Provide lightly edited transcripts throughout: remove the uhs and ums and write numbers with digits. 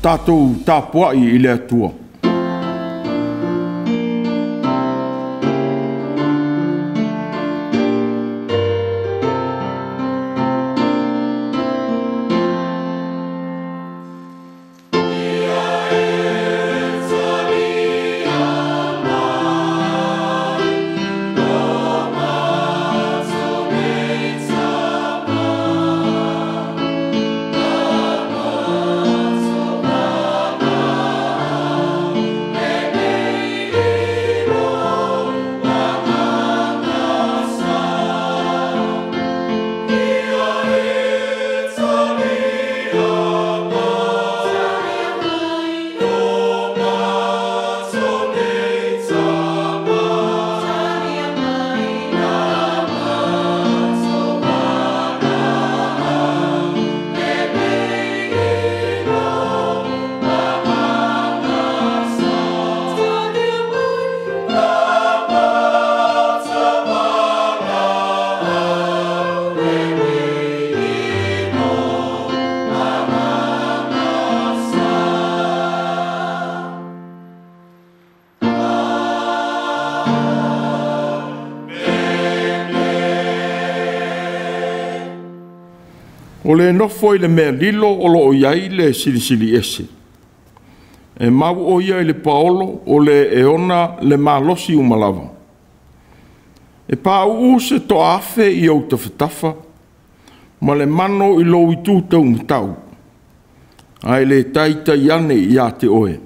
Tatou tapuai i le Atua. O le nofo i le mea lilo o lo o i ai le Silisili Ese. E mau o ia i le paolo o le e ona le malosi uma lava. E pauu se toa afe i ou tafatafa ma le mano i lou itu taumatau, ae le taitai ane ia te oe,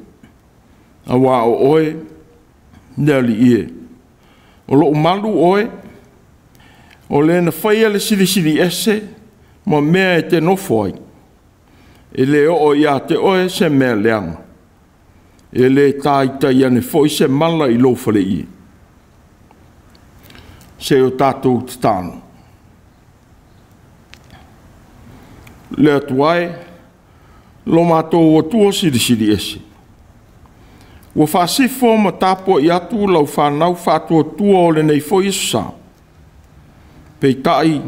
auā o oe le Alii e. O lou malu oe, o le na faia le Silisili Ese ma mea e te nofo ai. E le oo ia te oe se mea leaga, e le taitai ane foi se mala i lou faleie. Se o tatou tatalo. Le Atua e, lo matou Atua Silisili Ese, ua faasifo ma tapuai atu lau fanau faatuatua o lenei foi aso sa. Peitai,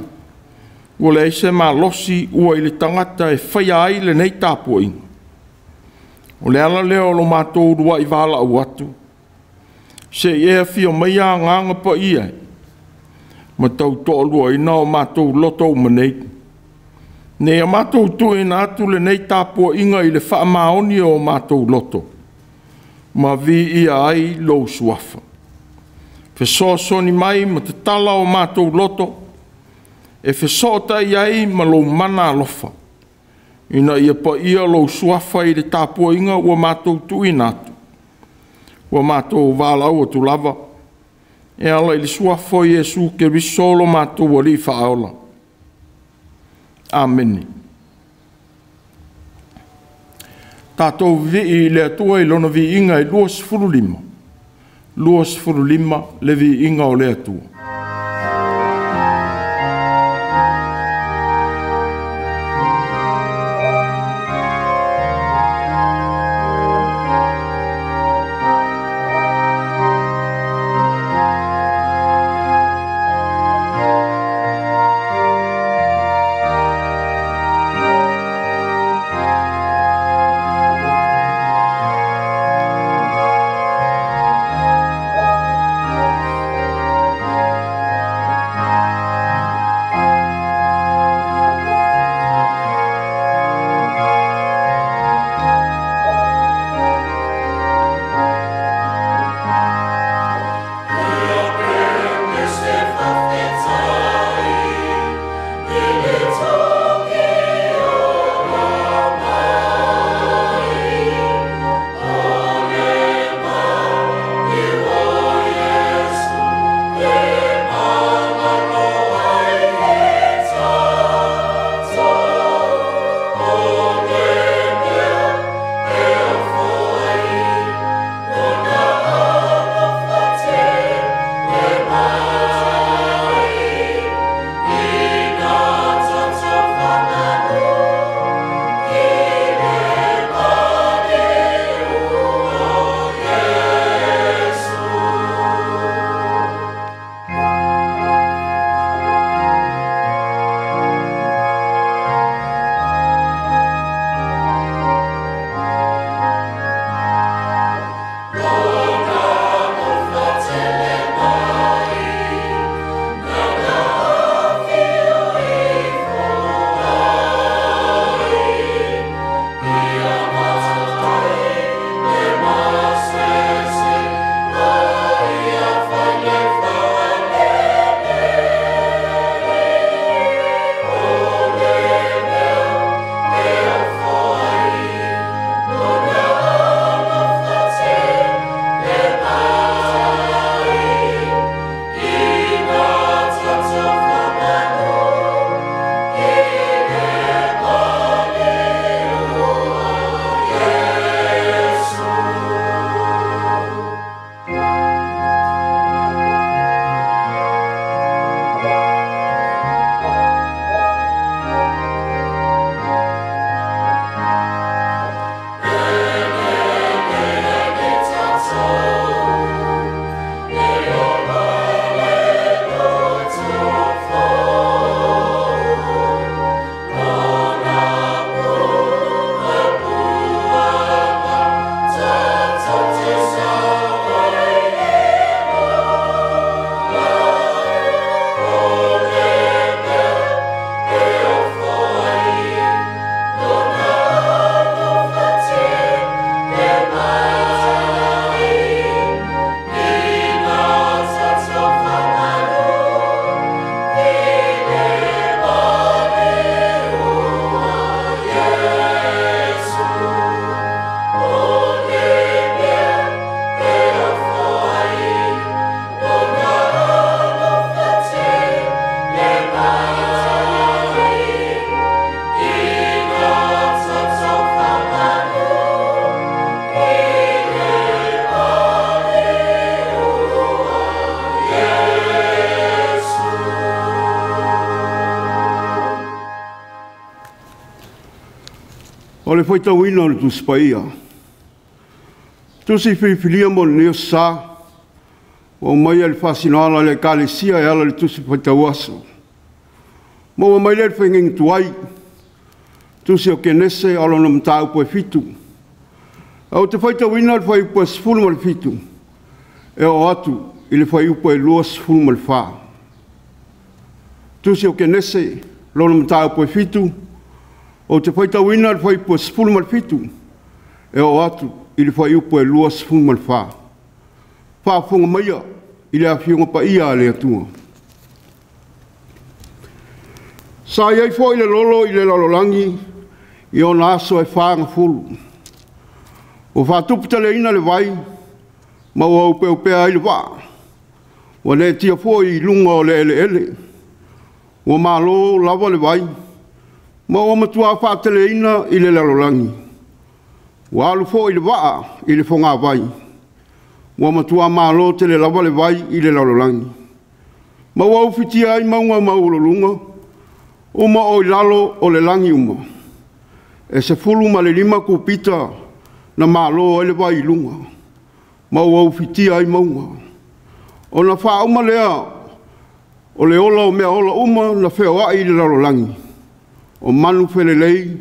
ua leai se malosi ua i le tagata e faia ai lenei tapuaiga. O le ala lea o lo matou uluai valaau atu, se i e afio maia Agaga Paia ma tautoaluaina o matou loto uma nei, ina ia matou tuuina atu lenei tapuaiga i le faamaoni o matou loto, ma viia ai lou suafa. Fesoasoani mai ma tatala o matou loto, e fesootai ai ma lou mana alofa, ina ia paia lou suafa i le tapuaiga ua matou tuuina atu, ua matou valaau atu lava, e ala i le suafa o Iesu Keriso lo matou Alii Faaola. Amene. Tatou vivii i le Atua i Lona viiga e 25, 25 le viiga o le Atua. O le faitauina o le Tusi Paia. Tusi filifilia mo lenei aso Sa, ua aumaia i le faasinoala a le Ekalesia e ala i le Tusi Faitau Aso. Maua mai lea i le faigaiga tuai, Tusi o Kenese o lona mataupu e 7. Ou te faitauina le fuaiupu e 17 e oo atu i le fuaiupu e 24. Tusi o Kenese, lona mataupu e 7, ou te faitauina le fuaiupu e 17 e oo atu i le fuaiupu e 24. Faafofoga maia i le Afioga Paia a le Atua. Sa i ai foi le lolo i le lalolagi i ona aso e 40. Ua faatuputeleina le vai ma ua opeopea ai le vaa, ua neetia foi i luga o le eleele. Ua malo lava le vai ma ua matua faateleina i le lalolagi. Ua alu foi le vaa i le fogavai, ua matua malo tele lava le vai i le lalolagi, ma ua ufitia ai mauga maualuluga uma o i lalo o le lagi uma. E 15 cupita na malo ai le vai i luga, ma ua ufitia ai mauga. Ona faauma lea o le ola o mea ola uma na feoai i le lalolagi, o manu felelei,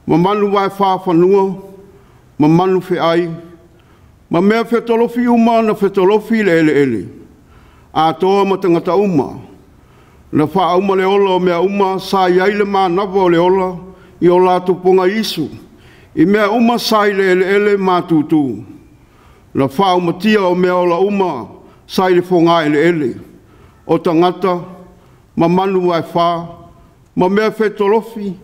ma manu vae fā fanua, ma manu feai, ma mea fetolofi uma na fetolofi i le eleele, atoa ma tagata uma. Na faauma le ola o mea uma sa i ai le manava o le ola i o latou pogaiisu, i mea uma sa i le eleele matutu. Na faaumatia o mea ola uma sa i le fogaeleele, o tagata ma manu vaefa, ma mea fetolofi,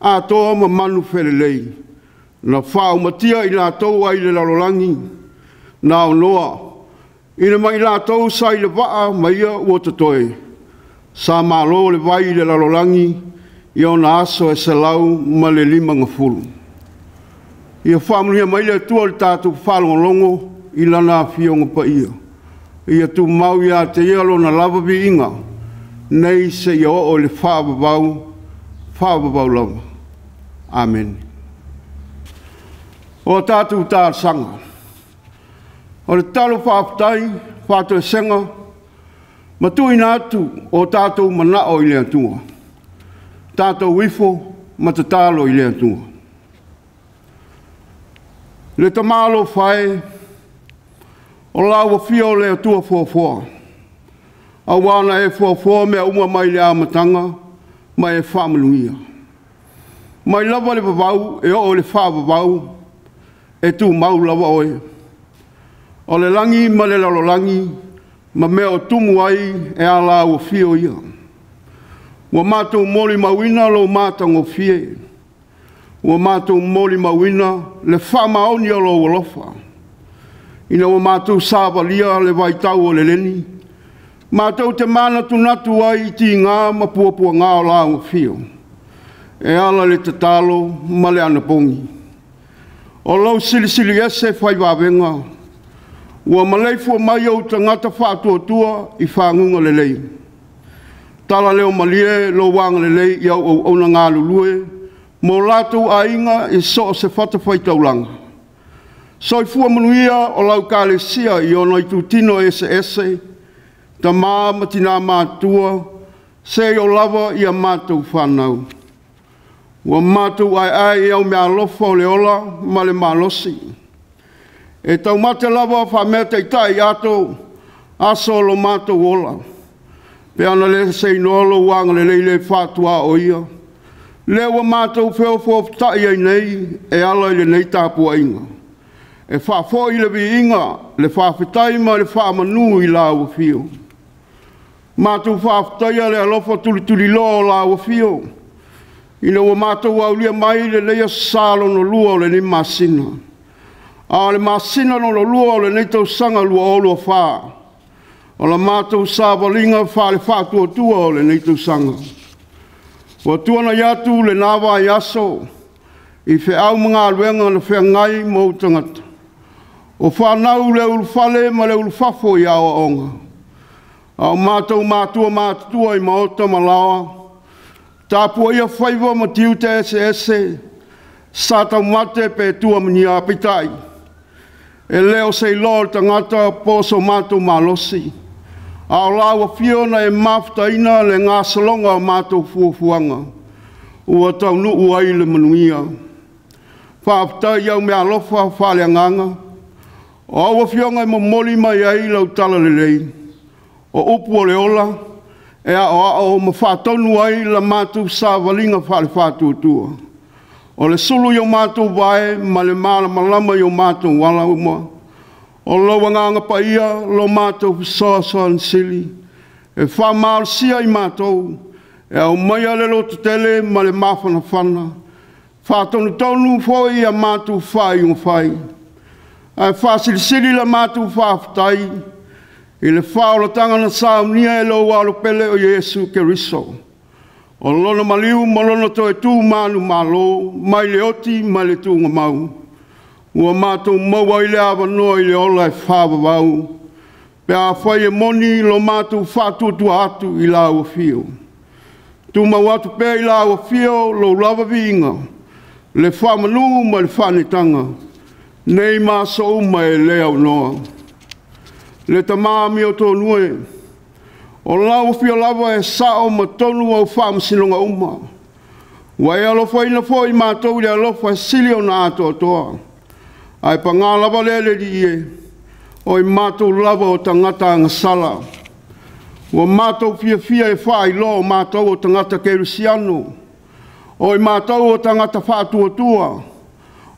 atoa ma manu felelei. Na faaumatia i latou ai le lalolagi, na o Noa, ina ma i latou sa i le vaa ma ia ua totoe, sa malo le vai i le lalolagi i ona aso e 150. Ia faamanuia mai le Atua i le tatou faalogologo i Lana Afioga Paia. Ia tumau ia te Ia Lona lava viiga, nei seia oo i le faavavau, faavavau lava. Amene. O a tatou talosaga, o le tatalo faafetai, faatoesega ma tuuina atu o tatou manao i le Atua. Tatou ifo ma tatalo i le Atua. Le Tama alofa e, o lau afio o le Atua foafoa, aua na e foafoa mea uma mai le amataga ma e faamanuia. Mai lava le vavau e oo i le faavavau, e tumau lava oe. O le lagi ma le lalolagi ma mea o tumu ai e ala au afio ia. Ua matou molimauina lou matagofie, ua matou molimauina le faamaoni o lou alofa. Ina ua matou savalia le vaitau o le leni, matou te manatunatu ai i tiga ma puapuaga o lau afio, e ala i le tatalo ma le anapogi. O lou silisili ese fai vavega, ua maleifua mai ou tagata faatuatua i faguga lelei. Tala leo malie lou agalelei i au auauna galulue mo latou aiga i so o se fatafaitaulaga. Soifua manuia o lau Ekalesia i ona itutino eseese, tama ma tina matutua, seia oo lava i a matou fanau. Ua matou aeae i au meaalofa o le ola ma le malosi. E taumate lava faameataitai ato aso o lo matou ola, pe ana le seinoa lou agalelei le faatuaoia, lea ua matou feofaoftai ai nei e ala i lenei tapuaiga. E faafoi le viiga, le faafetai ma le faamanu i lau afio. Matou faafetaia le alofa tulituliloa o lau afio, ina ua matou aulia mai lenei aso Sa lona lua o lenei masina, a o le masina lona lua o lenei tausaga 2024, o la matou savaliga faale-faatuatua o lenei tausaga. Ua tuanai atu lena vaiaso i feau ma galuega na feagai ma ou tagata, o fanau i le ulufale ma le ulufafo i aoaoga, a o matou matua matutua i maota ma laoa, tapuaia faiva ma tiute eseese, Sa taumate pe tua mania peitai. E le o se iloa o le tagata po o so matou malosi, a o lau afio na e mafutaina le gasologa o matou fuafuaga ua taunuu ai le manuia. Faafetai i au meaalofa faaleagaga, o au afioga e momoli mai ai lau talalelei, o upu o le ola e aoao ma faatonu ai la matou savaliga faale-faatuatua. O le sulu i o matou vae ma le malamalama i o matou ala uma, o lou Agaga Paia lo matou fesoasoani sili e faamalosia i matou e aumaia le lototele ma le mafanafana, faatonutonu foi a matou faaiuga fai, ae faasilisili la matou faafetai i le faaolataga na saunia e lou Alo pele o Iesu Keriso. O lona maliu ma lona toe tu manumalo mai le oti ma le tuugamau, ua matou maua ai le avanoa i le ola e faavavau, pe afai e moni lo matou faatuatua atu i lau afio. Tumau atu pea i lau afio lou lava viiga, le faamanu ma le faaneetaga, nei ma aso uma e le aunoa. Le Tama Amiotonu e, o lau afio lava e sao ma tonu au faamasinoga uma. Ua e alofaina foi matou i le alofa e sili ona atoatoa. Ae paga lava lea le Alii e, o i matou lava o tagata agasala. Ua matou fiafia e faailoa o matou o tagata kerisiano, o i matou o tagata faatuatua,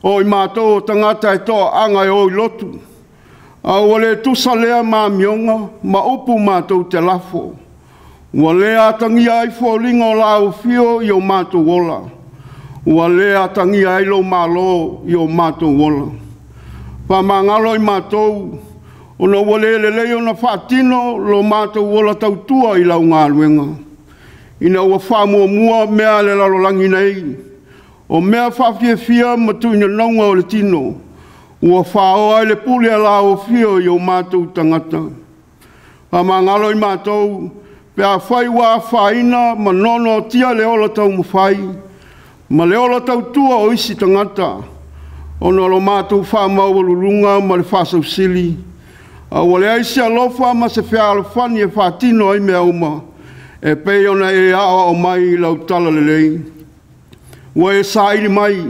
o i matou o tagata e toaaga e o i lotu. A ua le tusa lea ma amioga ma upu matou te lafo, ua le atagia ai foliga o lau afio i o matou ola, ua le atagia ai lou Malo i o matou ola. Faamagalo i matou, ona ua le lelei ona faatino lo matou ola tautua i lau galuega, ina ua faamuamua mea a le lalolagi nei, o mea faafiafia ma tuinanoga o le tino, ua faoa ai le pule a lau afio i o matou tagata. Faamagalo i matou pe afai ua afaina ma noanoatia le ola taumafai ma le ola tautua o isi tagata, ona o lo matou faamaualuluga ma le faasausili, a ua leai se alofa ma se fealofani e faatino ai mea uma e pei ona e aoao mai i lau talalelei. Ua e saili mai,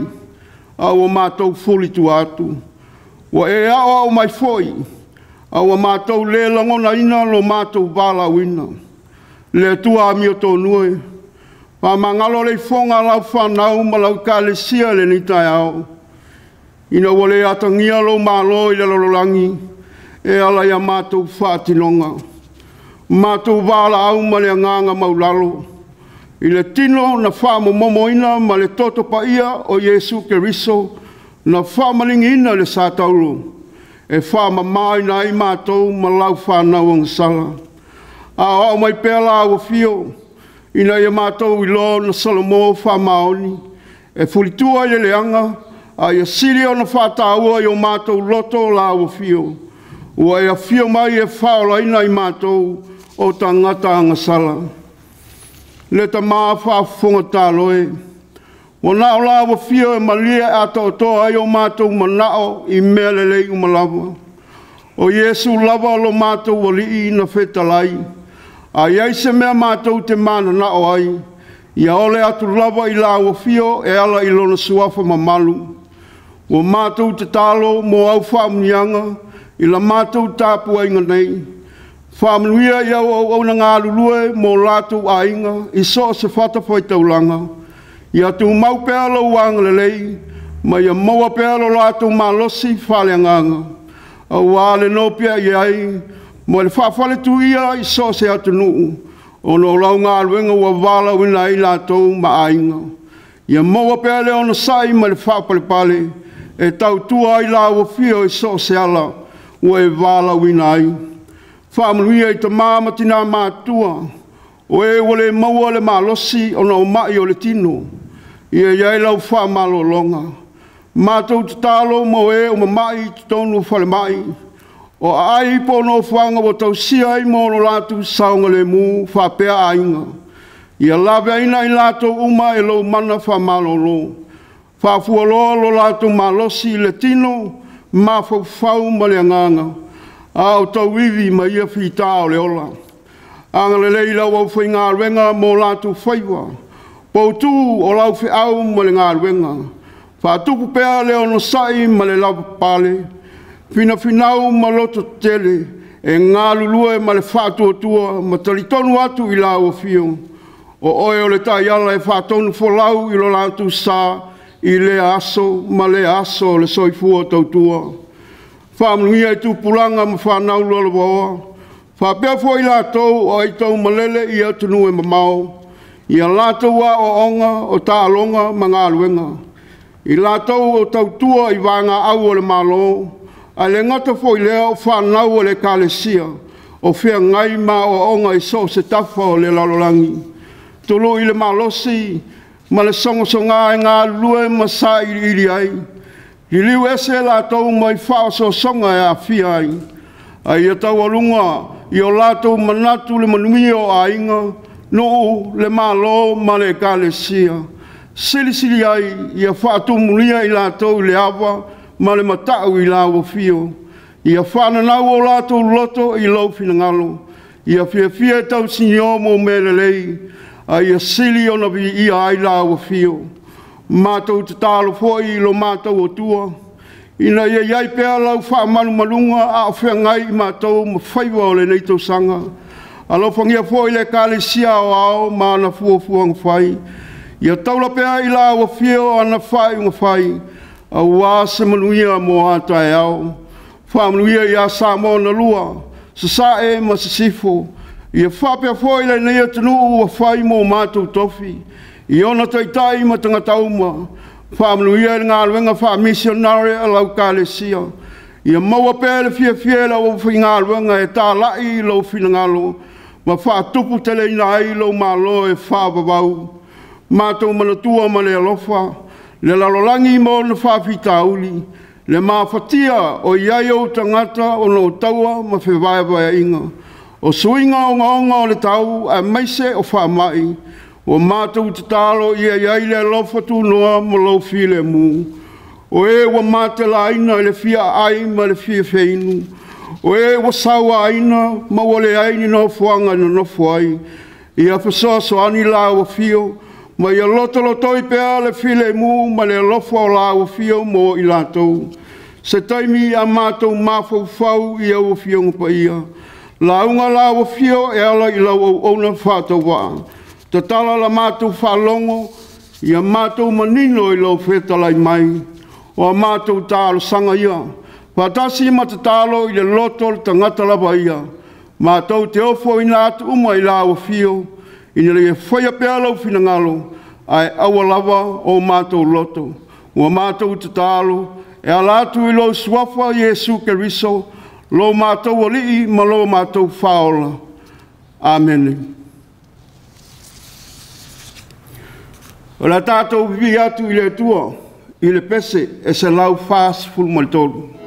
a ua matou fulitua atu. Ua e aoao mai foi, a ua matou le lagonaina lo matou valaauina. Le Atua amiotonu e, faamagalo le ifoga a lau fanau ma lau Ekalesia i lenei taeao, ina ua le atagia lou Malo i le lalolagi e ala i a matou faatinoga, matou valaau ma le agaga maualalo, i le tino na faamomomoina ma le toto paia o Iesu Keriso na faamaligiina i le satauro, e faamamaina ai matou ma lau fanau agasala. Aoao mai pea lau afio, ina ia matou iloa ona salomo faamaoni, e fulitua i le leaga, a ia sili ona faataua i o matou loto lau afio, ua e afio mai e faaolaina i matou o tagata agasala. Le Tama faafofoga tatalo e, ua na o lau afio e malie atoatoa ai o matou manao i mea lelei uma lava. O Iesu lava lo matou Alii na fetalai, a i ai se mea matou te mananao ai, ia ole atu lava i lau afio e ala i lona suafa mamalu. Ua matou tatalo mo au faamanuiaga i la matou tapuaiga nei. Faamanuia i au auauna galulue mo latou aiga i so o se fatafaitaulaga. Ia tumau pea lou agalelei ma ia maua pea lo latou malosi faaleagaga, aua le nopiai ai ma le faafaletuluia i so o se atunuu, ona o lau galuega ua valaauina ai latou ma aiga. Ia maua pea le onosai ma le faapalepale e tautua ai lau afio i so o se ala ua e valaauina ai. Faamanuia i tama ma tina matutua, o e ua le maua le malosi ona o mai o le tino, ia i ai lau faamalologa. Matou tatalo mo e o mamai i totonu o falemai, o aai po o nofoaga ua tausia ai mo lo latou saogalemu faapea aiga. Ia laveaiina i latou uma e lou mana faamalolo. Faafualoa lo latou malosi i le tino, mafaufau ma le agaga, a o tauivi ma ia fita o le ola. Agalelei i lau aufaigaluega ma o latou faiva, poutu o lau feau ma le galuega. Faatupu pea le onosai ma le lavapapale, finafinau ma lototetele e galulue ma le faatuatua ma talitonu atu i lau afio, o oe o le taiala e faatonufolau i lo latou sa i lea aso ma lea aso o le soifua tautua. Faamanuia i tupulaga ma fanau lalovaoa, faapea foi i latou o aitaumalele i atunuu e mamao i a latou aoaoga, o taaloga ma galuega. I latou o tautua i vaegaau a le Malo, ae le gata foi i lea o fanau a le Ekalesia o feagai ma aoaoga i so o se tafa o le lalolagi. Tului le malosi ma le sogasoga e galulue ma sailiili ai, liliu ese latou mai faaosoosoga e aafia ai, a ia taualuga i o latou manatu le manuia o aiga, nuu, le Malo ma le Ekalesia. Silisili ai ia faatumulia i latou i le ava ma le matau i lau afio, ia faananau o latou loto i lou finagalo, ia fiafia e tausinio mo mea lelei, a ia sili ona viia ai lau afio. Matou te tatalo foi i lo matou Atua, ina ia i ai pea lau faamalumaluga a o feagai matou ma faiva o lenei tausaga. Alofagia foi le Ekalesia Aoao ma ana fuafuaga fai, ia taula pea i lau afio ana faaiuga fai, aua se manuia mo a taeao. Faamanuia ia Samoa na lua, Sasae ma Sisifo, ia faapea foi lenei atunuu ua fai mo matou tofi, i ona taitai ma tagata uma. Faamanuia i le galuega faamisionare a lau Ekalesia, ia maua pea le fiafia e le aufaigaluega e talai i lou finagalo ma faatuputeleina ai lou malo e faavavau. Matou manatua ma le alofa le lalolagi ma ona faafitauli, le mafatia o i ai ou tagata ona o taua ma fevaevaeaiga, o suiga ogaoga o le tau aemaise o faamai. Ua matou tatalo ia i ai le alofa tunoa ma lou filemu. O e ua matelaina i le fia aai ma le fia feinu, o e ua sauaina ma ua leai ni nofoaga e nonofo ai, ia fesoasoani lau Afio ma ia lotolotoi pea le filemu ma le alofa o lau Afio mo i latou. Se taimi a matou mafaufau i au Afioga Paia, lauga lau Afio e ala i lau auauna faatauvaa, tatala la matou faalogo, ia matou manino i lou fetalai mai. O a matou talosaga ia, faatasi ma tatalo i le loto o le tagata lava ia, matou te ofoina atu uma i lau Afio, ina ia faia pea lou finagalo, ae aua lava o matou loto. Ua matou tatalo e ala atu i lou Suafa Iesu Keriso, lo matou Alii ma lo matou Faaola. Amene. O le a tatou vivii atu i le Atua i le pese e 143.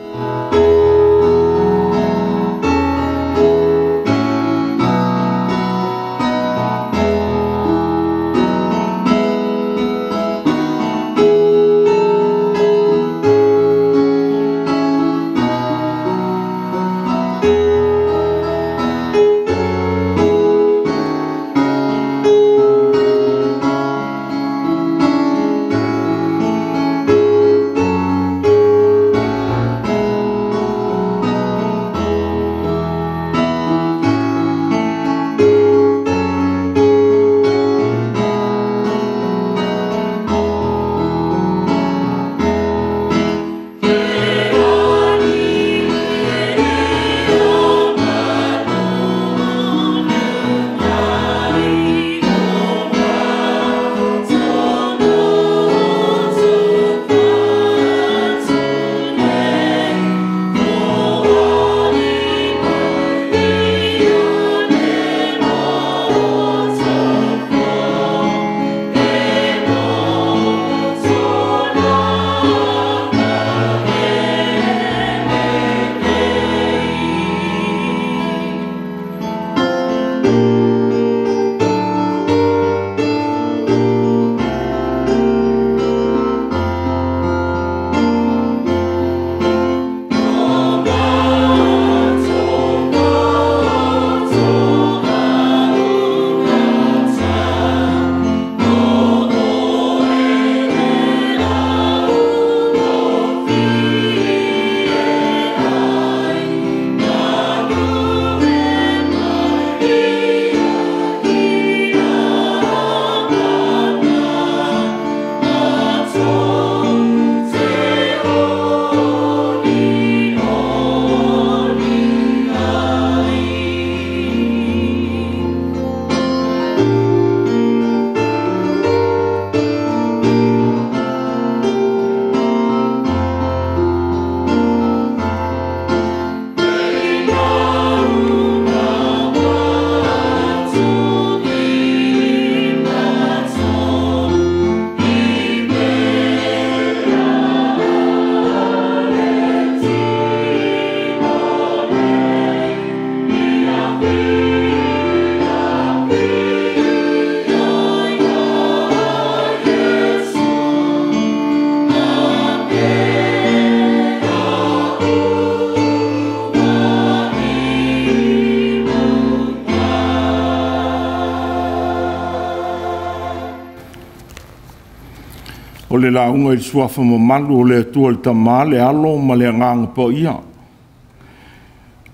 O le lauga i le suafa mamalu o le Atua le Tama, le Alo ma le Agaga Paia.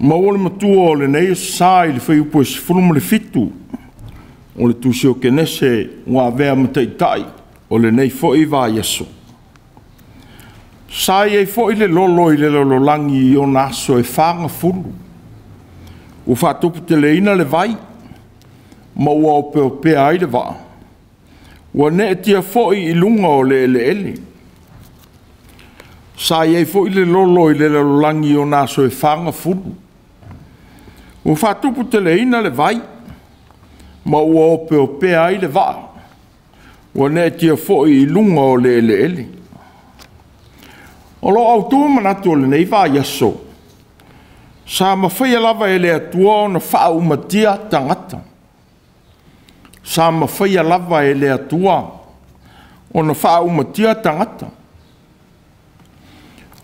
Maua le matua o lenei sa i le fuaiupu e 17 o le Tusi o Kenese ua avea ma taitai o lenei foi vaiaso. Sa i ai foi le lolo i le lalolagi i ona aso e 40. Ua faatuputeleina le vai ma ua opeopea ai le vaa. Ua neetia foi i luga o le eleele. Sa i ai foi le lolo i le lalolagi i ona aso e 40. Ua faatuputeleina le vai ma ua opeopea ai le vaa. Ua neetia foi i luga o le eleele. O loo autu manatu o lenei vaiaso, sa mafaia lava e le Atua ona faaumatia tagata. Sa mafaia lava e le Atua ona faaumatia tagata.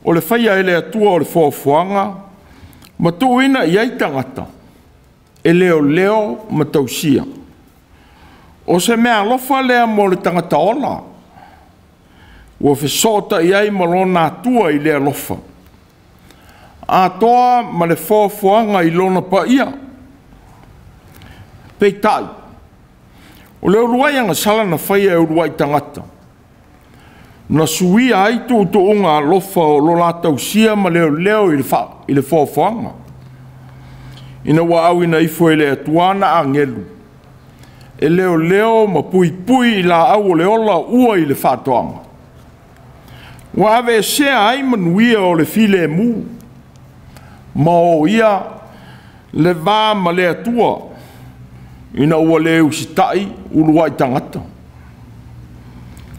O le faia e le Atua o le foafoaga ma tuuina i ai tagata e leoleo ma tausia. O se mea alofa lea mo le tagata ola, ua fesoota i ai ma lona Atua i le alofa, atoa ma le foafoaga i lona paia. Peitai, o le uluai agasala na faia e uluai tagata, na suia ai tuutuuga alofa o lo la tausia ma leoleo i le foafoaga, ina ua auina ifo e le Atua na agelu, e leoleo ma puipui i laau o le ola ua i le faatoaga. Ua aveesea ai manuia o le filemu, ma o ia le va ma le Atua, ina ua le usitai uluai tagata.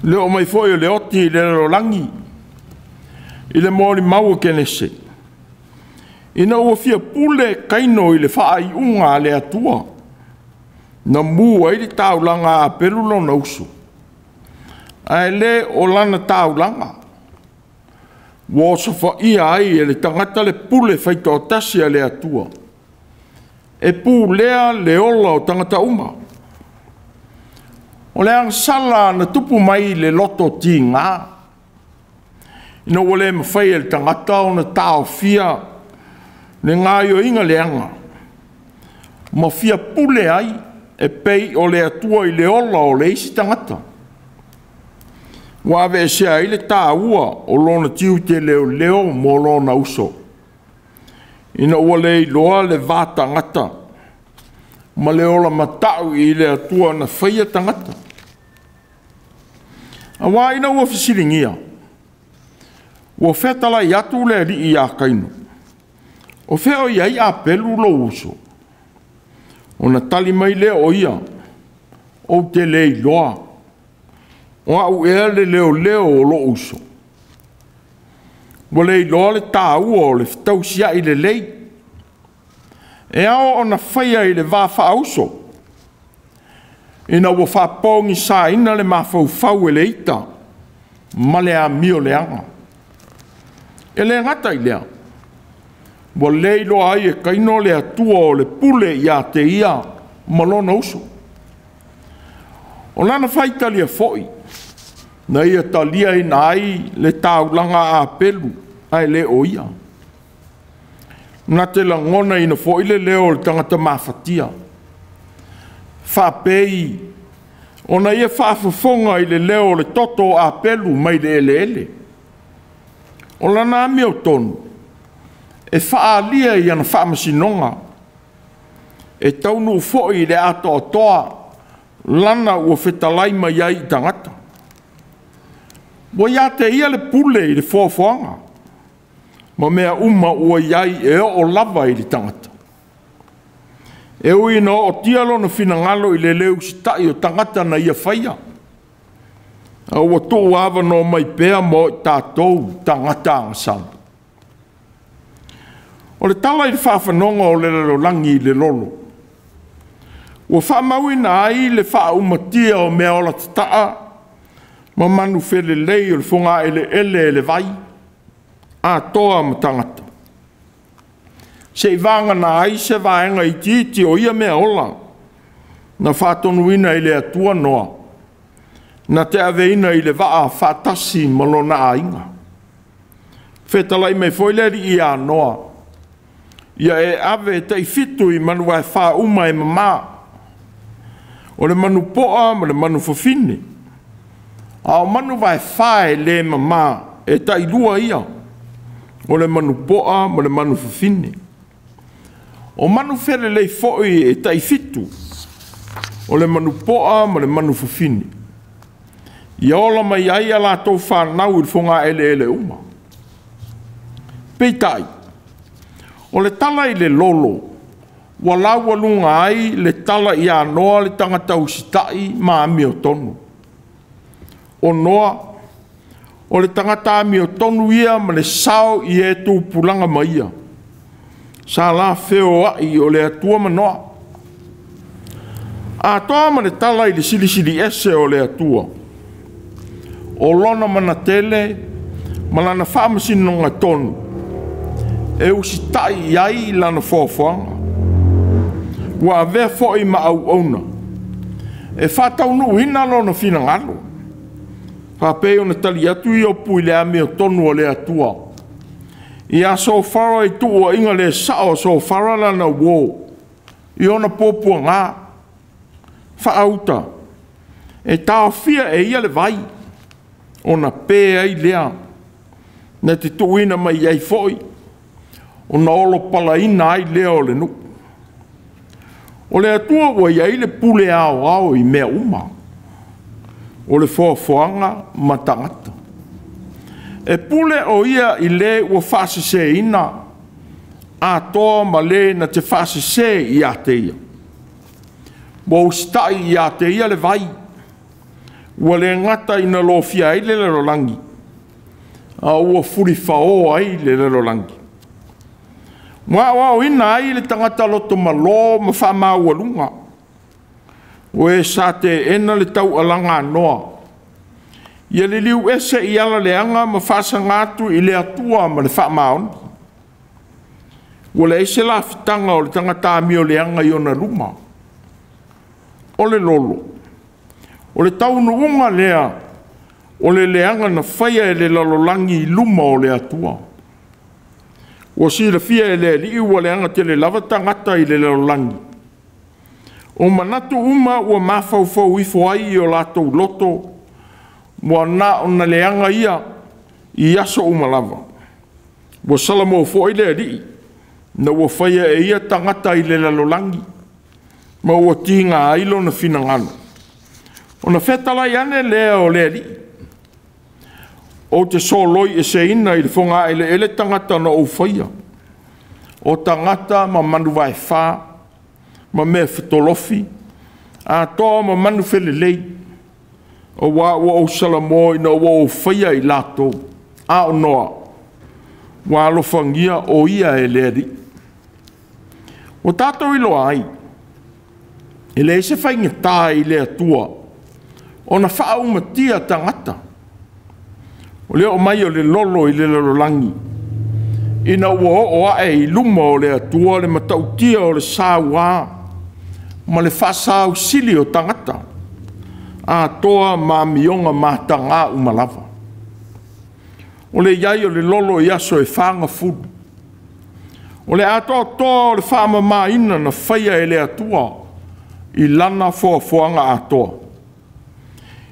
Le oo mai foi o le oti i le lalolagi, i le molimau o Kenese, ina ua fia pule Kaino i le faaiuga a le Atua, na mu ai le taulaga a Apelu lona uso, ae le o lana taulaga. Ua osofaia ai e le tagata le pule faitoatasi a le Atua, e pulea le ola o tagata uma. O le agasala na tupu mai le loto tiga, ina ua le mafai e le tagata ona taofia le gaoioiga leaga, ma fia pule ai e pei o le Atua i le ola o le isi tagata. Ua aveesea ai le taua o lona tiute leoleo mo lona uso, ina ua le iloa le va tagata ma le ola matau i le Atua na faia tagata. Auā ina ua fesiligia, ua fetalai atu le alii ia Kaino, o fea o i ai Apelu lou uso? Ona tali mai lea o ia, ou te le iloa, o au ea le leoleo o lou uso. Ua le iloa le taua o le fetausiai lelei, e ao ona faia i le va faauso, ina ua faapogisaina le mafaufau e le ita ma le amio leaga. E le gata i lea, ua le iloa ai e Kaino le Atua o le pule ia te ia ma lona uso. O lana faitalia foi, na ia taliaina ai le taulaga a Apelu, ae le o ia. Na te lagonaina foi le leo o le tagata mafatia, faapei ona ia faafofoga i le leo o le toto o Apelu mai le eleele. O lana amiotonu e faaalia i ana faamasinoga, e taunuu foi i le atoatoa lana ua fetalai mai ai i tagata. Ua ia te ia le pule i le foafoaga, ma mea uma ua i ai e oo lava i le tagata. E ui ina ootia lona finagalo i le le usitai o tagata na ia faia, a ua tuu avanoa mai pea mo i tatou tagata agasala. O le tala i le faafanoga o le lalolagi i le lolo, ua faamauina ai le faaumatia o mea ola tataa ma manu felelei o le fogaeleele e le vai, atoa ma tagata. Se'i vagana ai se vaega itiiti o ia mea ola, na faatonuina i le Atua Noa, na te aveina i le vaa faatasi ma lona aiga. Fetalai mai foi le Alii ia Noa, ia e ave tai-7 i manu vaefa uma e mamā, o le manu poa ma le manu fafine, a o manu vaefa e le mamā e tai-2 ia, o le manu poa ma le manu fafine. O manu felelei foi e tai-7, o le manu poa ma le manu fafine. Ia ola mai ai a latou fanau i le fogaeleele uma. Peitai, o le tala i le lolo, ua laualuga ai le tala ia Noa le tagata usitai ma amiotonu. O Noa, o le tagata amiotonu ia ma le sao i e tupulaga ma ia. Sa la feoai o le Atua ma Noa. Atoa ma le tala i le silisili ese o le Atua. O lona manatele ma lana faamasinoga tonu, e usitai i ai lana foafoaga. Ua avea foi ma auauna, e faataunuuina lona finagalo. Faapei ona tali atu Iopu i le amiotonu o le Atua. Ia Sofara i tuuaiga le sao o Sofara lana uō, i ona puapuaga, faauta, e taofia e ia le vai, ona pe ai lea, na te tuuina mai ai foi, ona olopalaina ai lea o le nuu. O le Atua ua i ai le pule aoao i mea uma, o le foafoaga ma tagata. E pule o ia i le ua faaseseina, atoa ma le na te faasese ia te ia. Ua usitai ia te ia le vai, ua le gata ina lofia ai le lalolagi, a ua fulifaoa ai le lalolagi. Ua aoaoina ai le tagata loto malo ma faamaualuga, o e sa teena le taualaga a Noa, ia liliu ese i ala leaga ma faasaga atu i le Atua ma le faamaoni. Ua leai se lafitaga o le tagata amioleaga i ona luma. O le lolo, o le taunuuga lea o le leaga na faia e le lalolagi i luma o le Atua. Ua silafia e le Alii ua leaga tele lava tagata i le lalolagi. O manatu uma ua mafaufau ifo ai i o latou loto, ua na ona leaga ia i aso uma lava. Ua salamo foi le Alii, na ua faia e ia tagata i le lalolagi, ma ua tiga ai lona finagalo. Ona fetalai ane lea o le Alii, ou te soloi eseina i le fogaeleele tagata na ou faia, o tagata ma manu vaefa, ma mea fetolofi, atoa ma manu felelei, auā ua ou salamo ina ua ou faia i latou, a o Noa, ua alofagia o ia e le Alii. Ua tatou iloa ai, e leai se faigata i le Atua, ona faaumatia tagata. O le oo mai o le lolo i le lalolagi, ina ua oo ae i luma o le Atua le matautia o le sauā ma le faasausili o tagata, atoa ma amioga matagā uma lava. O le iai o le lolo i aso e 40. O le atoatoa o le faamamaina na faia e le Atua i lana foafoaga atoa.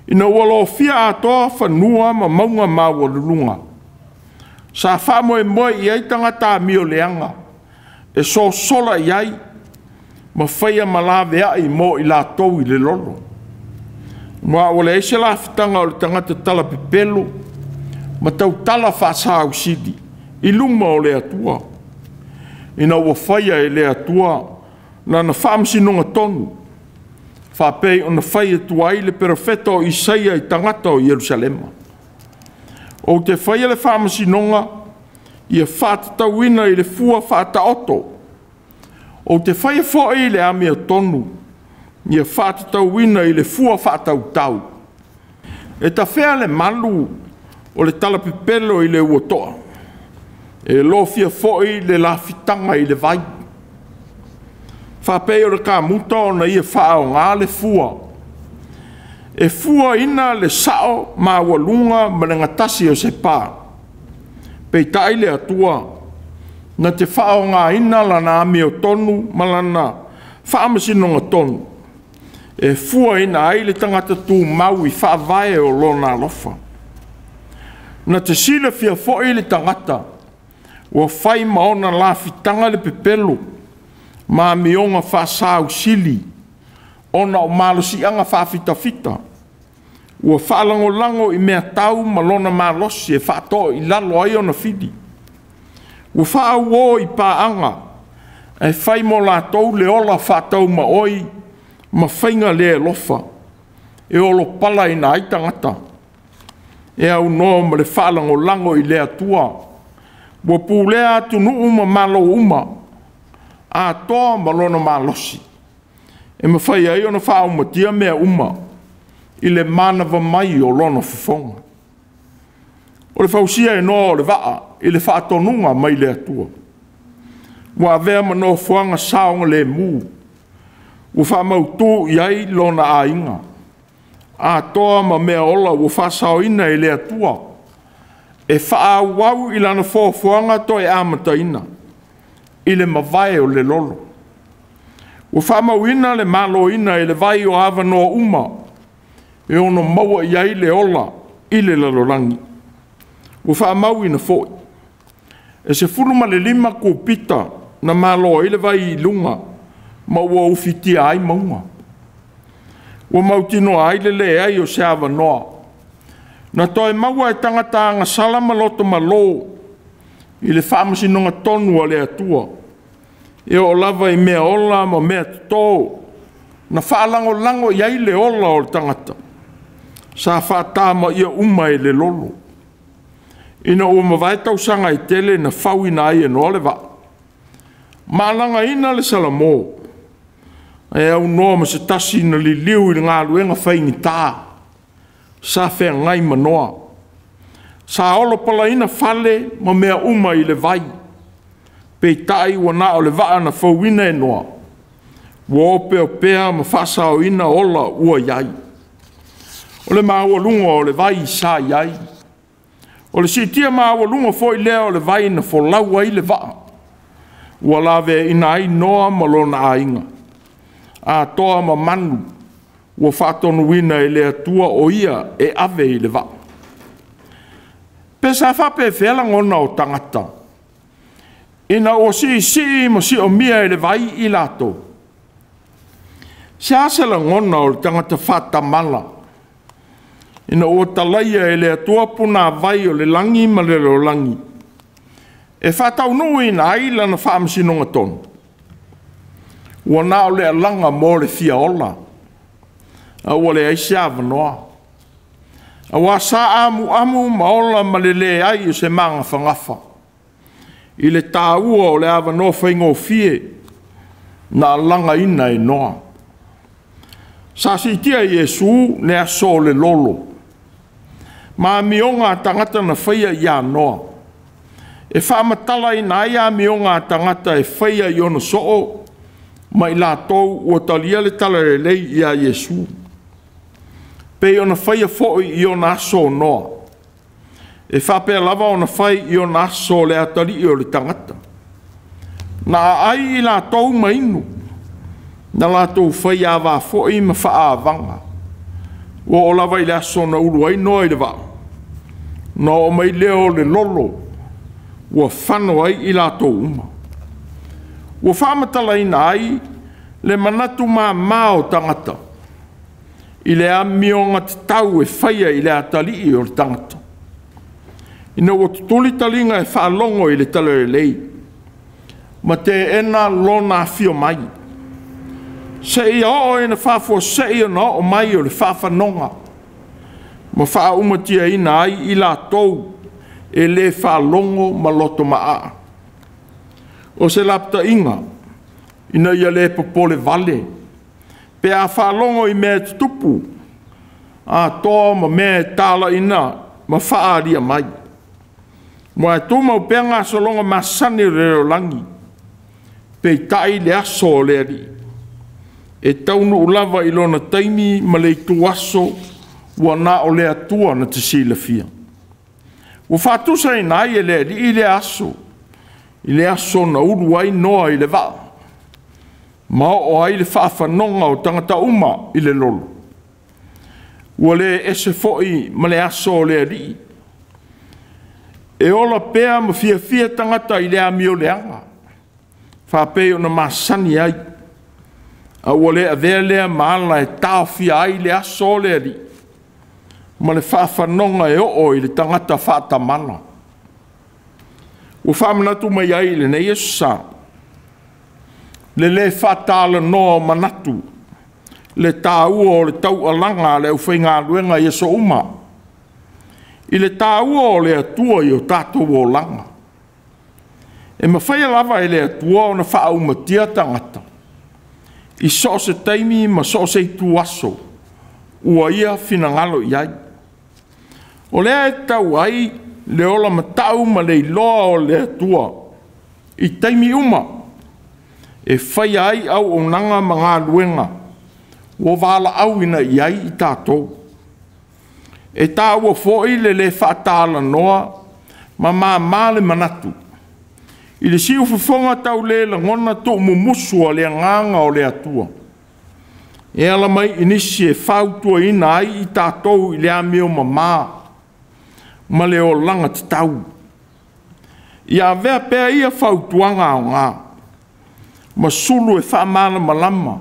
Ina ua lofia atoa fanua ma mauga maualuluga, sa faamoemoe i ai tagata amioleaga e sosola i ai ma faia malaveai mo i latou i le lolo. Ma ua leai se lafitaga o le tagata talapepelo ma tautala faasausili i luma o le Atua. Ina ua faia e le Atua lana faamasinoga tonu, faapei ona fai atu ai le perofeta o Isaia i tagata o Ierusalema. Ou te faia le faamasinoga ia faatatauina i le fua faataoto. Ou te faia foi le amiotonu ia faatatauina i le fua faatautau. E tafea le malu o le talapepelo i le uatoa, e lofia foi le lafitaga i le vai. Faapei o le kamuta ona ia faaoga le fua. E fuaina le sao maualuga ma le gatasi o se pa. Peitai le Atua na te faaaogaina lana amiotonu ma lana faamasinoga tonu e fuaina ai le tagata tumau i faavae o lona alofa. Na te silafia foi le tagata ua fai ma ona lafitaga le pepelo ma amioga faasausili ona o malosiaga faafitafita ua faalagolago i mea tau ma lona malosi e faatoo i lalo ai ona fili. Ua faauo i paaga e fai mo latou le ola faataumaoi ma faiga le alofa e olopalaina ai tagata e aunoa ma le faalagolago i le Atua. Ua pulea atunuu ma malo uma, atoa ma lona malosi, e mafai ai ona faaumatia mea uma i le manava mai o lona fofoga. O le fausia e Noa o le vaa i le faatonuga mai le Atua, ua avea ma nofoaga saogalemu, ua faamautu i ai lona aiga, atoa ma mea ola ua faasaoina e le Atua, e faaauau i lana foafoaga toe amataina i le mavae o le lolo. Ua faamauina le maloina e le vai o avanoa uma e ono maua i ai le ola i le lalolagi. Ua faamauina foi e 15 kupita na malo ai le vai i luga ma ua ufitia ai mauga. Ua mautinoa ai le leai o se avanoa na toe maua e tagata agasala ma loto malo i le faamasinoga tonu a le Atua, e oo lava i mea ola ma mea toto na faalagolago i ai le ola o le tagata, sa faatamaia uma e le lolo. Ina ua mavae tausaga e tele na fauina ai e Noa le vaa, ma alagaina le Salamo, e aunoa ma se tasi na liliu i le galuega faigita sa feagai ma Noa. Sa olopalaina fale ma mea uma i le vai, peitai ua na o le vaa na fauina e Noa, ua opeopea ma faasaoina ola ua i ai. O le maualuga o le vai sa i ai, o le siitia maualuga foi lea o le vai na folau ai le vaa, ua laveaina ai Noa ma lona aiga, atoa ma manu ua faatonuina e le Atua o ia e ave i le vaa. Pe sa faapefea lagona o tagata, ina ua siisii ma siomia e le vai i latou. Se a se lagona o le tagata faatamala, ina ua talaia e le Atua punavai o le lagi ma le lalolagi, e faataunuuina ai lana faamasinoga tonu. Ua na o le alaga mo le fia ola, a ua leai se avanoa. Aua sa amuamu ma ola ma le leai o se magafagafa, i le taua o le avanoa faigofie na alagaina e Noa. Sa siitia Iesu le aso o le lolo, ma amioga a tagata na faia ia Noa, e faamatalaina ai amioga a tagata e faia i ona soo, ma i latou ua talia le talalelei ia Iesu. Pei ona faia foi i ona aso o Noa, e faapea lava ona fai i ona aso o le atalii o le tagata. Na aai i latou ma inu, na latou fai avā foi ma faaavaga. Ua oo lava i le aso na ulu ai Noa i le vaa, na oo mai lea o le lolo, ua fano ai i latou uma. Ua faamatalaina ai le manatu māmā o tagata i le amioga tatau e faia i le atalii o le tagata. Ina ua tutuli taliga e faalogo i le talalelei, ma teena lona afio mai, seia oo ina faafuasei ona oo mai o le faafanoga, ma faaumatiaina ai i latou e le faalogo ma loto maa. O se lapataiga ina ia le popole vale, pe a faalogo i mea e tutupu, atoa ma mea e talaina ma faaalia mai. Ua e tumau pea gasologa masani o le lalolagi, peitai le aso o le Alii, E taunuu lava i lona taimi ma le ituaso ua na o le Atua na te silafia. Ua faatusaina ai e le Alii lea aso i le aso na ulu ai Noa i le vaa, ma oo ai le faafanoga o tagata uma i le lolo. Ua le ese foi ma le aso o le Alii. E ola pea ma fiafia tagata i le amioleaga, faapei ona masani ai, a ua le avea lea ma ala e taofia ai le aso o le Alii ma le faafanoga e oo i le tagata faatamala. Ua faamanatu mai ai i lenei aso sa, le lē faatalanoa o manatu, le taua o le taualaga a le aufaigaluega i aso uma, i le taua o le Atua i o tatou olaga. E mafaia lava e le Atua ona faaumatia tagata i so o se taimi ma so o se ituaso ua ia finagalo i ai. O lea e tatau ai le ola matau ma le iloa o le Atua i taimi uma e faia ai auaunaga ma galuega ua valaauina i ai i tatou. E taua foi le lē faatalanoa ma māmā le manatu i le siufofoga taulelagona tuumumusu a le agaga o le Atua e ala mai i nisi e fautuaina ai i tatou i le amio mamā ma le olaga tatau. Ia avea pea ia fautuaga aoga ma sulu e faamalamalama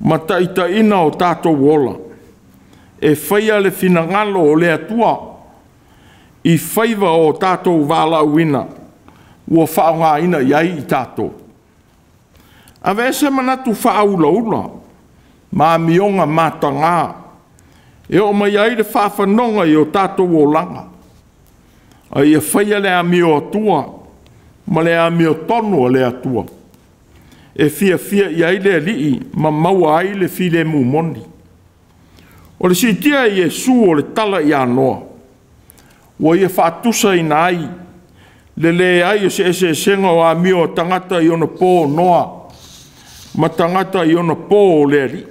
ma taitaiina o tatou ola e faia le finagalo o le Atua i faiva o tatou valaauina ua faaaogaina i ai i tatou. Aveese manatu faaulaula ma amioga mataga e oo mai ai le faafanoga i o tatou olaga, a ia faia le amio Atua ma le amiotonu a le Atua e fiafia i ai le Alii ma maua ai le filemu moni. O le siitia e Iesu o le tala ia Noa, ua ia faatusaina ai le leai o se eseesega o amio a tagata i ona po o Noa ma tagata i ona po o le Alii.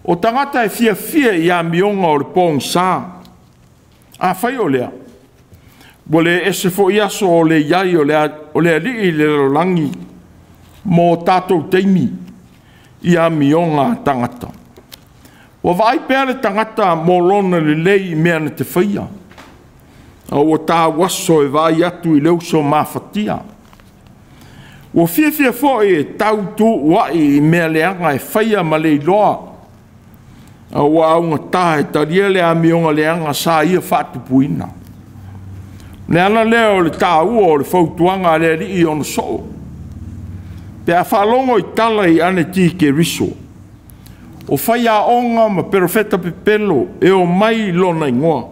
O tagata e fiafia i amioga o le pogisa. Afai o lea, ua le ese foi aso o le i ai o le Alii i le lalolagi mo tatou taimi i amioga a tagata. Ua vaai pea le tagata mo lona lelei i mea na te faia, a ua tauaso e vaai atu i le uso mafatia. Ua fiafia foi e tautuua'i i mea leaga e faia ma le iloa, a ua augata e talia le amioga leaga sa ia faatupuina. O le ala lea o le taua o le fautuaga a le Alii i ona soo. Pe a faalogo i tala i aneti-keriso, o faiaoga ma perofeta pepelo e omai i lona igoa,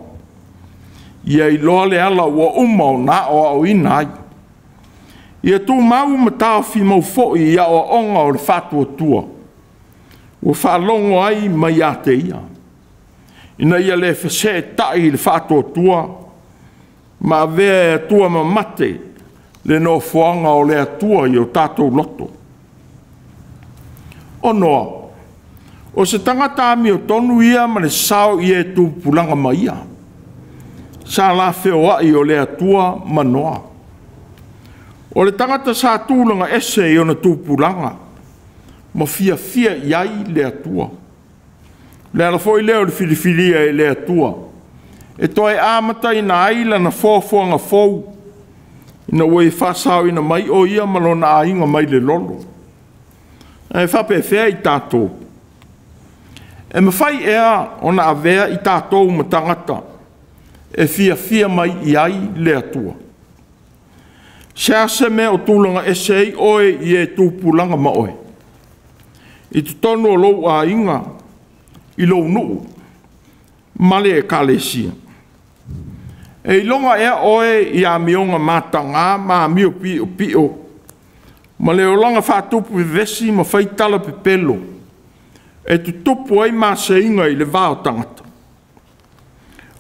ia iloa le ala ua uma ona aoaoina ai. Ia tumau ma taofi mau foi i aoaoga o le faatuatua, ua faalogo ai mai ia te ia, ina ia le feseeta'i i le faatuatua ma avea e Atua mamate le nofoaga o le Atua i o tatou loto. O Noa, o se tagata amiotonu ia ma le sao i e tupulaga ma ia. Sa lafeoai o le Atua ma Noa. O le tagata sa tulaga ese i ona tupulaga, ma fiafia i ai le Atua. Le ala foi lea o le filifilia e le Atua, e toe amataina ai lana foafoaga fou, ina ua ia faasaoina mai o ia ma lona aiga mai le lolo. Ae faapefea i tatou? E mafai ea ona avea i tatou ma tagata e fiafia mai i ai le Atua? Se a se mea o tulaga ese ai oe i e tupulaga ma oe? I totonu o lou aiga, i lou nuu, ma le ekalesia. E iloga ea oe i amioga mataga ma amio piopio, ma le olaga faatupu vevesi ma faitala pepelo, e tutupu ai maseiga i le va o tagata.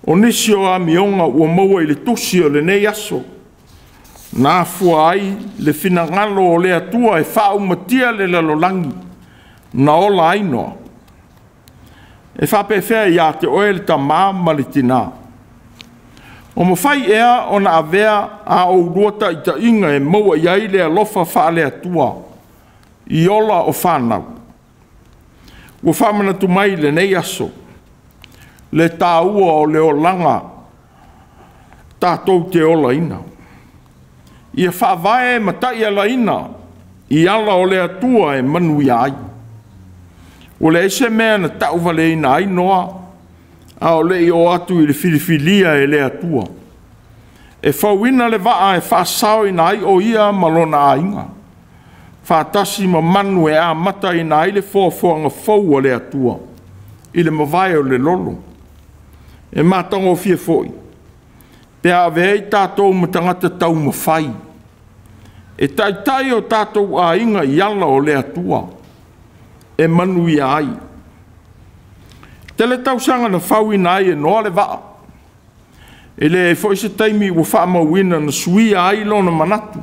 O nisi o amioga ua maua i le tusi o lenei aso, na afua ai le finagalo o le Atua e faaumatia le lalolagi Na ola ai Noa. E faapefea ia te oe le tamā ma le tinā. O mafai ea ona avea a oulua taitaiga e maua i ai le alofa faale-Atua i ola o fanau. Ua faamanatu mai i lenei aso le taua o le olaga tatou te olaina. Ia faavae ma taialaina i ala o le Atua e manuia ai. Ua leai se mea na tauvaleina ai Noa a o le i oo atu i le filifilia e le Atua e fauina le vaa e faasaoina ai o ia ma lona aiga, faatasi ma manu e amataina ai le foafoaga fou a le Atua i le mavae o le lolo. E matagofie foi pe a avea ai tatou ma tagata taumafai e taitai o tatou aiga i ala o le Atua e manuia ai. Tele tausaga na fauina ai e Noa le vaa. E leai foi se taimi ua faamauina na suia ai lona manatu.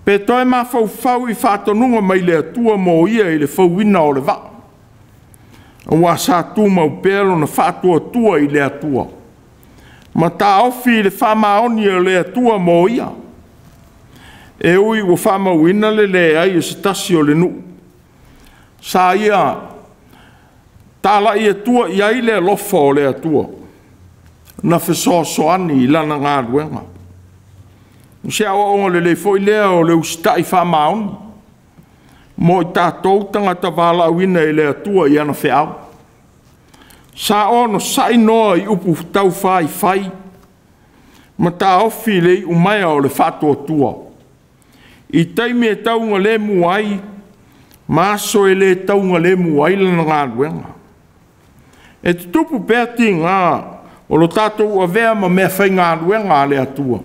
Pe toe mafaufau i faatonuga mai le Atua mo ia i le fauina o le vaa. Aua sa tumau pea lona faatuatua i le Atua ma taofi i le faamaoni o le Atua mo ia. E ui ua faamauina le leai o se tasi o le nuu sa ia talai atua i ai le alofa o le Atua na fesoasoani i lana galuega. O se aoaoga lelei foi lea o le usitai faamaoni mo i tatou tagata valaauina e le Atua i ana feau. Sa onosai Noa i upu taufaifai ma taofi le iumaea o le faatuatua i taimi e taugalemu ai ma aso e le taugalemu ai lana galuega. E tutupu pea tiga o lo tatou avea ma mea faigaluega a le Atua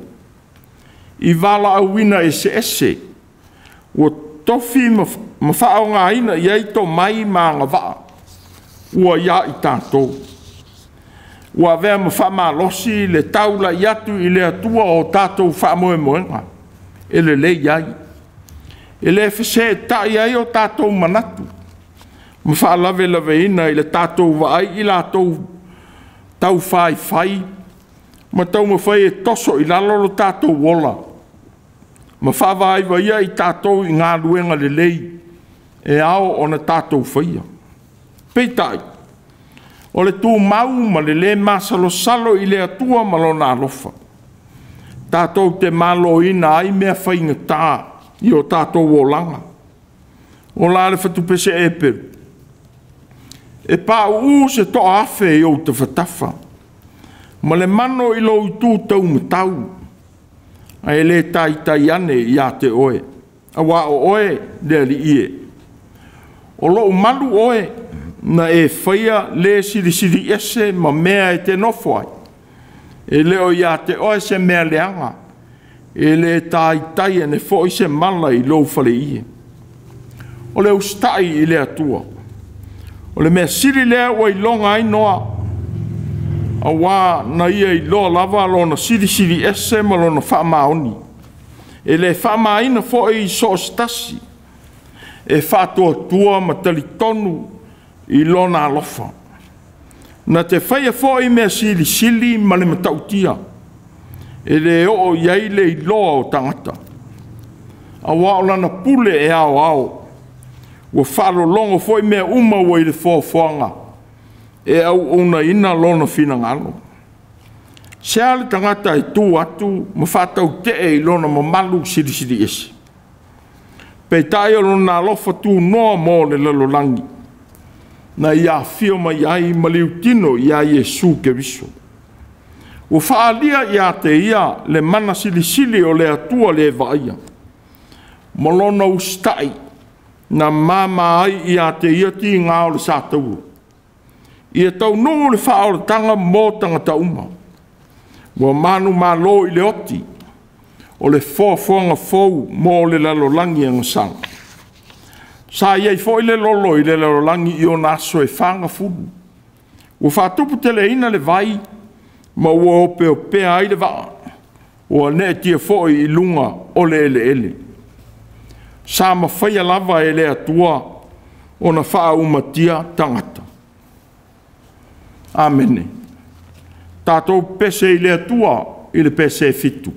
i valaauina eseese ua tofi ma faaaogaina i ai tomai ma agavaa ua ia i tatou. Ua avea ma faamalosi le taulai atu i le Atua o tatou faamoemoega e lelei ai. E le fesetai ai o tatou manatu ma faalavelaveina i le tatou vaai i latou taufaifai ma taumafai e toso i lalo lo tatou ola ma faavaivaia i tatou i galuega lelei e ao ona tatou faia. Peitai, o le tumau ma le lē masalosalo i le Atua ma lona alofa, tatou te maloina ai mea faigata i o tatou olaga. O la le fatupese Eperu, e pauu se toa afe i ou tafatafa, ma le mano i lou itu taumatau, ae le taitai ane ia te oe, auā o oe le Alii e. O lou malu oe na e faia le silisili ese ma mea e te nofo ai. E le o ia te oe se mea leaga, e le taitai ane foi se mala i lou faleie. O le usitai i le Atua, o le mea sili lea ua iloga ai Noa, auā na ia iloa lava lona silisili ese ma lona faamaoni. E le faamaina foi i so o se tasi, e faatuatua ma talitonu i lona alofa. Na te faia foi mea silisili ma le matautia, e le oo i ai le iloa o tagata. Auā o lana pule e aoao, ua faalologo foi mea uma ua i le foafoaga e auaunaina lona finagalo. Se a le tagata e tu atu ma faatautee i lona mamalu silisili ese. Peitai o lona alofa tunoa mo le lalolagi, na ia afio mai ai ma liutino ia Iesu Keriso. Ua faalia ia te ia le mana silisili o le Atua le vaaia, ma lona usitai na mama ai ia te ia tiga o le sataua. Ia taunuu le faaolataga mo tagata uma. Ua manumalo i le oti o le foafoaga fou mo le lalolagi agasala. Sa iai foi le lolo i le lalolagi i ona aso e fagafulu. Ua faatuputeleina le vai ma ua opeopea ai le vaa, ua neetia foi i luga o le eleele. Sa mafaia lava e le Atua ona faaumatia tagata. Amene. Tatou pese i le Atua i le pese 7.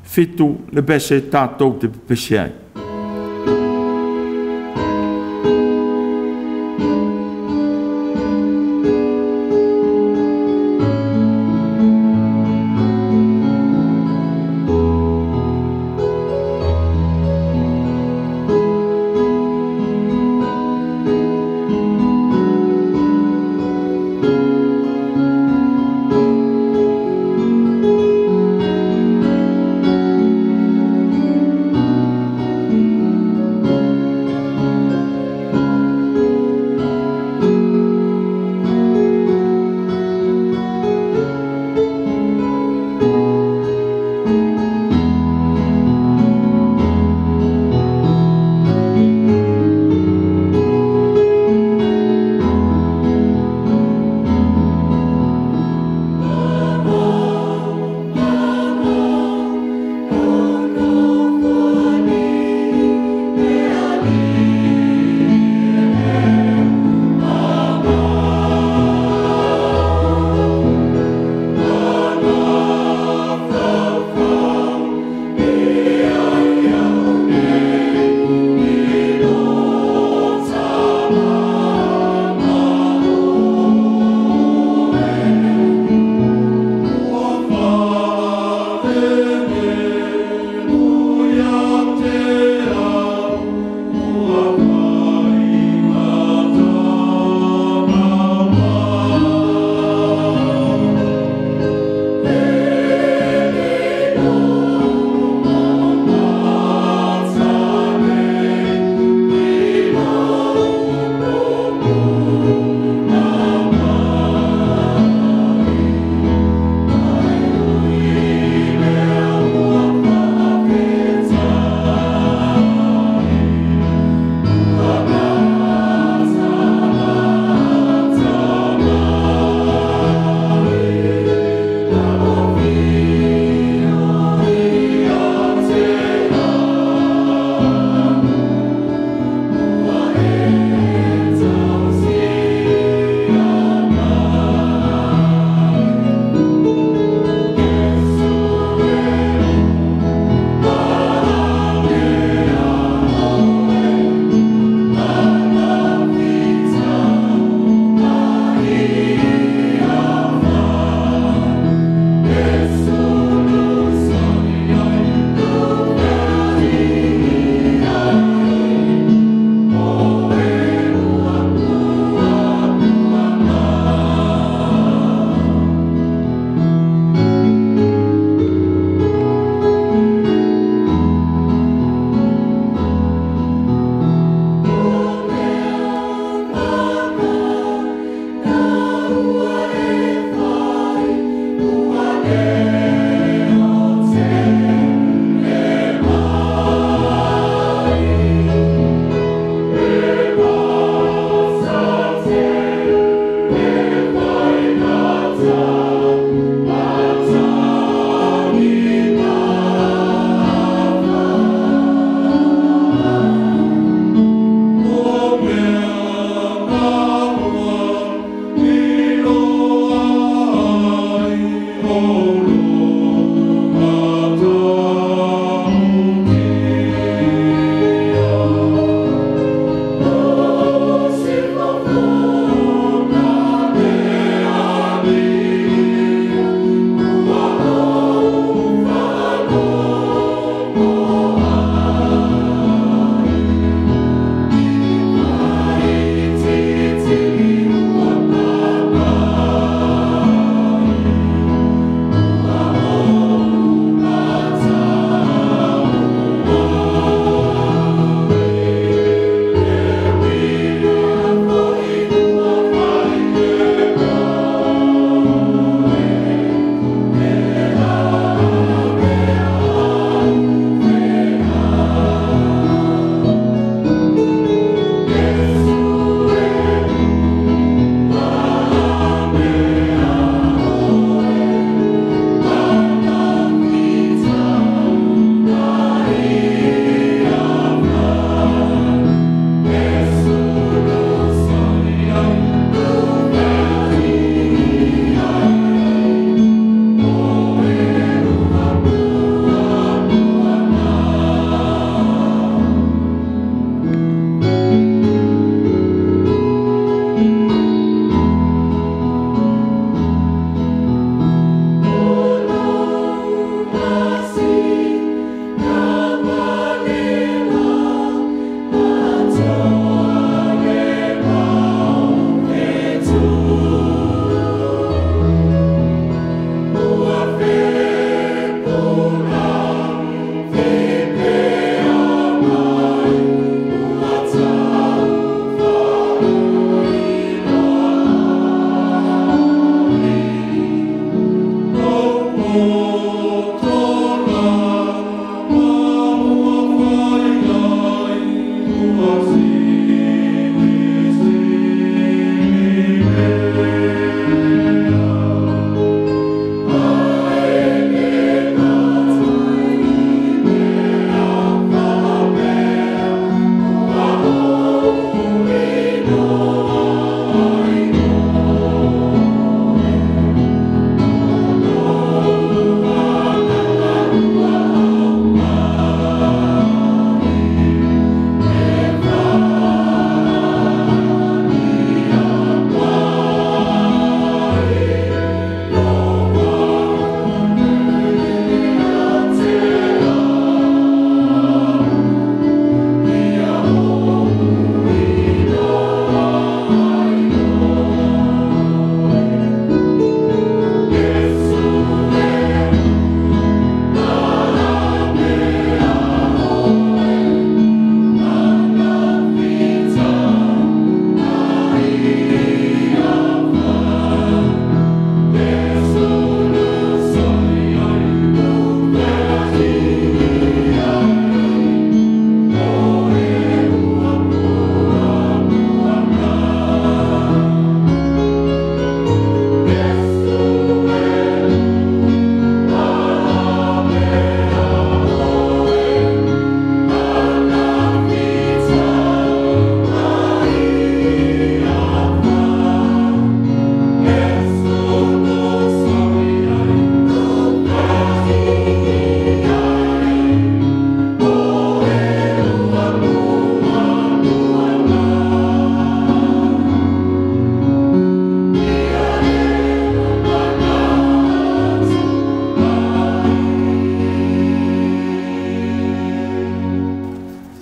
7 le pese tatou te pese ai.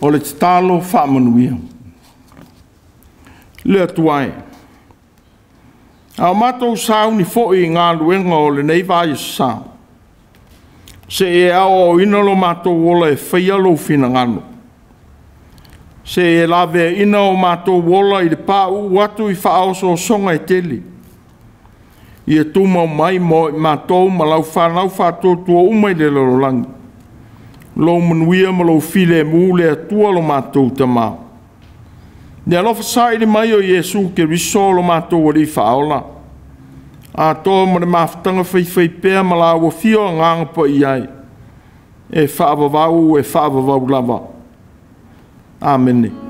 O le tatalo faamanuia. Le Atua e, a o matou sauni foi i galuega o lenei vaiaso sa, se i e aoaoina lo matou ola e faia lou finagalo, se i e laveaina o matou ola i le pauu atu i faaosoosoga e tele, ia tumau mai mo i matou ma lau fanau faatuatua uma i le lalolagi, lou manuia ma lou filemu le Atua lo matou Tama. Le alofa saili mai o Iesu Keriso lo matou Alii Faaola, atoa ma le mafutaga faifaipea ma laua afio Agaga Paia e, e faavavau e faavavau lava. Amene.